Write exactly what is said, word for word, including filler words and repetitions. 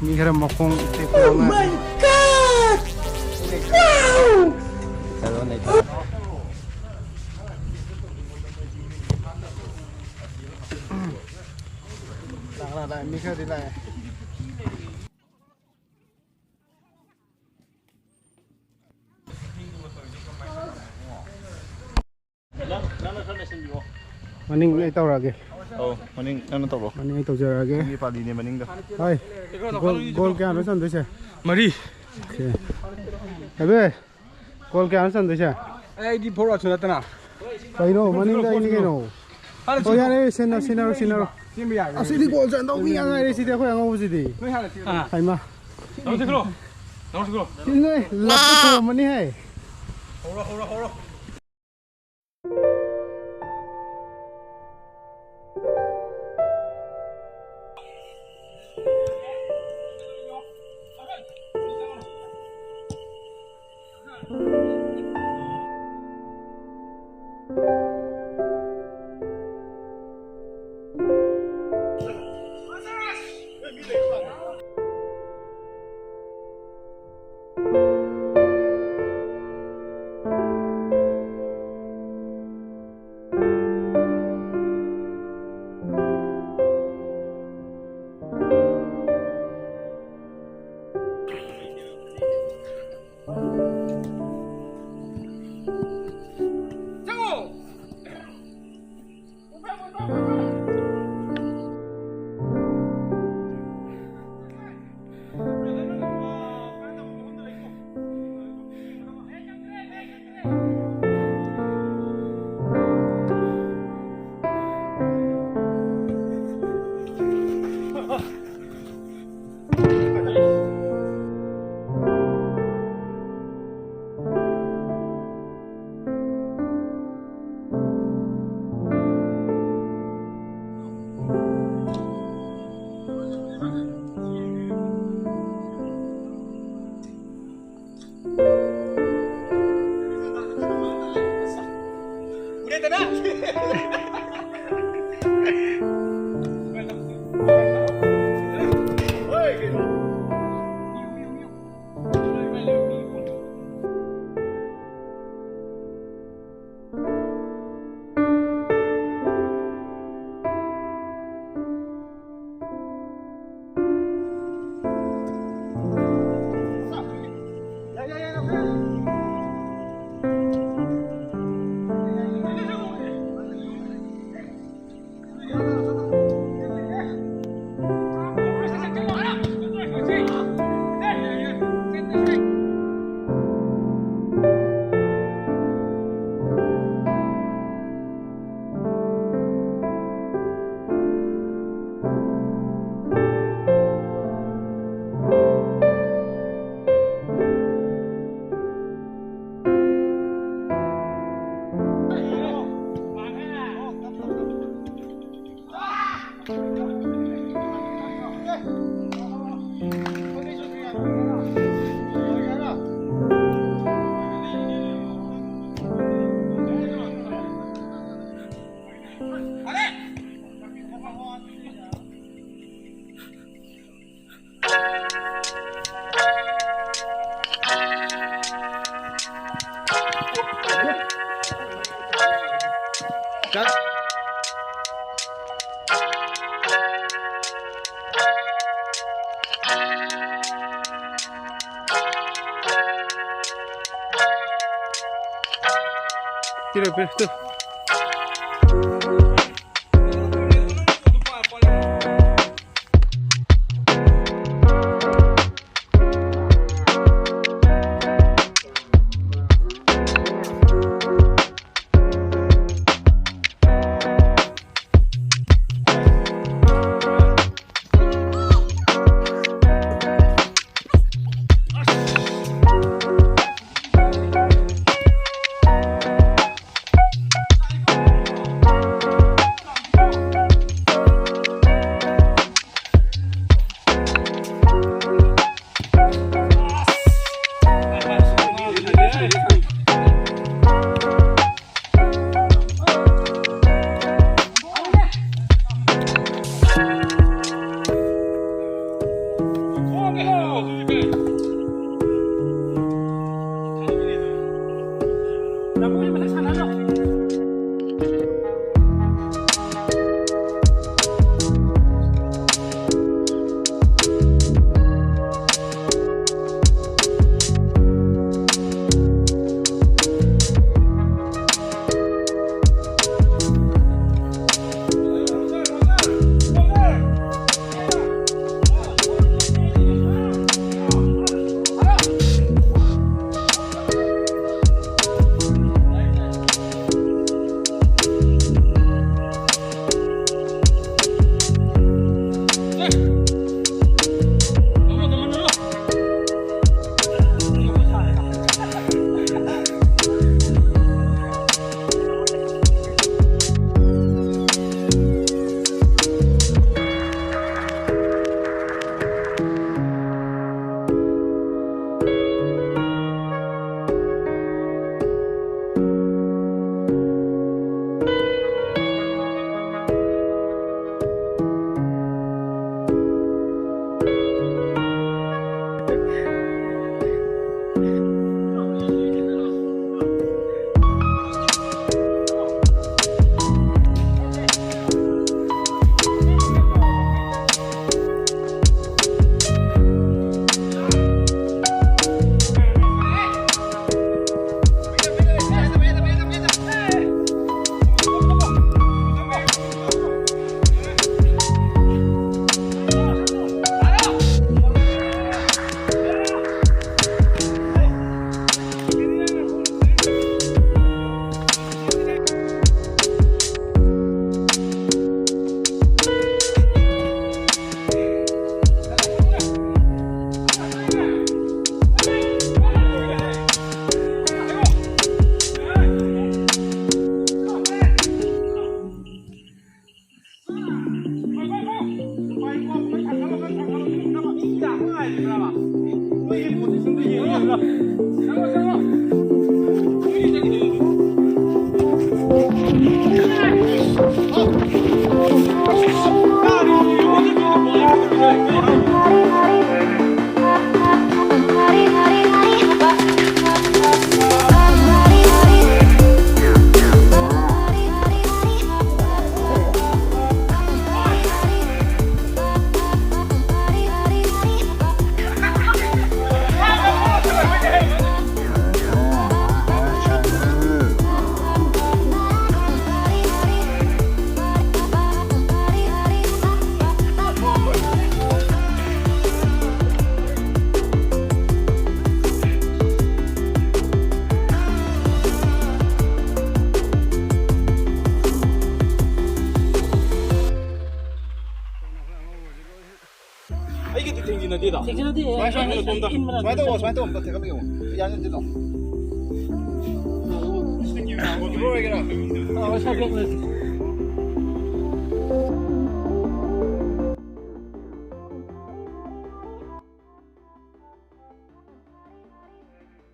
ꯃꯤ ꯈꯔ ꯃꯈꯣꯡ ꯇꯦꯛꯄ ꯌꯥꯎꯅ꯫ ꯂꯥꯛ, ꯂꯥꯛ, ꯂꯥꯛ, ꯃꯤ ꯈꯔꯗꯤ ꯂꯥꯛꯑꯦ꯫ ꯃꯅꯤꯡ ꯑꯩ ꯇꯧꯔꯛꯑꯒꯦ꯫ ꯑꯧ, ꯃꯅꯤꯡ ꯅꯪꯅ ꯇꯧꯔꯣ꯫ ꯃꯅꯤꯡ ꯑꯩ ꯇꯧꯖꯔꯛꯑꯒꯦ꯫ ꯅꯪꯒꯤ ꯄꯥꯂꯤꯅꯦ ꯃꯅꯤꯡꯗ꯫ ꯍꯣꯏ꯫ ꯒꯣꯜ, ꯒꯣꯜ ꯀꯌꯥꯅꯣ ꯆꯟꯗꯣꯏꯁꯦ? ꯃꯔꯤ꯫ ꯑꯣꯀꯦ꯫ ꯑꯕꯦ, ꯒꯣꯜ ꯀꯌꯥꯅꯣ ꯆꯟꯗꯣꯏꯁꯦ? ꯑꯩꯗꯤ forward ꯁꯨ ꯅꯠꯇꯅ꯫ ꯀꯩꯅꯣ, ꯃꯅꯤꯡꯗ ꯑꯩꯅꯤ ꯀꯩꯅꯣ꯫ ꯍꯥꯟꯅ ꯍꯣꯏ, ꯆꯦꯟꯊꯣꯛ꯫ ꯌꯥꯔꯦ, ꯁꯤꯟꯅ, ꯁꯤꯟꯅꯔꯣ, ꯁꯤꯟꯅꯔꯣ꯫ ꯆꯦꯟꯕ ꯌꯥꯔꯦ꯫ ꯑꯁꯤꯗꯤ ꯒꯣꯜ ꯆꯟꯗꯧ ꯃꯤ ꯉꯥꯛ ꯉꯥꯏꯔꯦ, ꯁꯤꯗꯤ ꯑꯩꯈꯣꯏ ꯑꯉꯧꯕꯁꯤꯗꯤ꯫ ꯅꯣꯏ ꯍꯥꯟꯅ ꯆꯦꯜꯂꯣ꯫ ꯍꯩꯃꯥ꯫ ꯅꯪ ꯆꯦꯜꯂꯣ꯫ ꯅꯪ ꯆꯦꯜꯂꯣ꯫ ꯁꯤ ꯅꯣꯏ ꯂꯥꯞꯇ ꯊꯣꯝꯃꯅꯤ ꯍꯦ꯫ ꯍꯧꯔꯣ, ꯍꯧꯔꯣ, ꯍꯧꯔꯣ꯫ Tira, tira, tira. ꯁꯤꯗ꯫ ꯁꯨꯃꯥꯏ, ꯁꯨꯃꯥꯏ, ꯁꯨꯃꯥꯏ, ꯁꯨꯃꯥꯏ ꯇꯧ, ꯁꯨꯃꯥꯏ ꯇꯧ, ꯑꯝꯇ ꯊꯦꯛꯀꯠꯂꯤꯉꯣ꯫ ꯌꯥꯅꯤ, ꯑꯗꯨꯗꯣ꯫ ꯏꯕ꯭ꯔꯣ ꯑꯣꯏꯒꯦꯔꯥ? ꯑꯥ, ꯍꯣꯏ, ꯁꯥꯔ, ꯕꯦꯛ ꯂꯩ꯫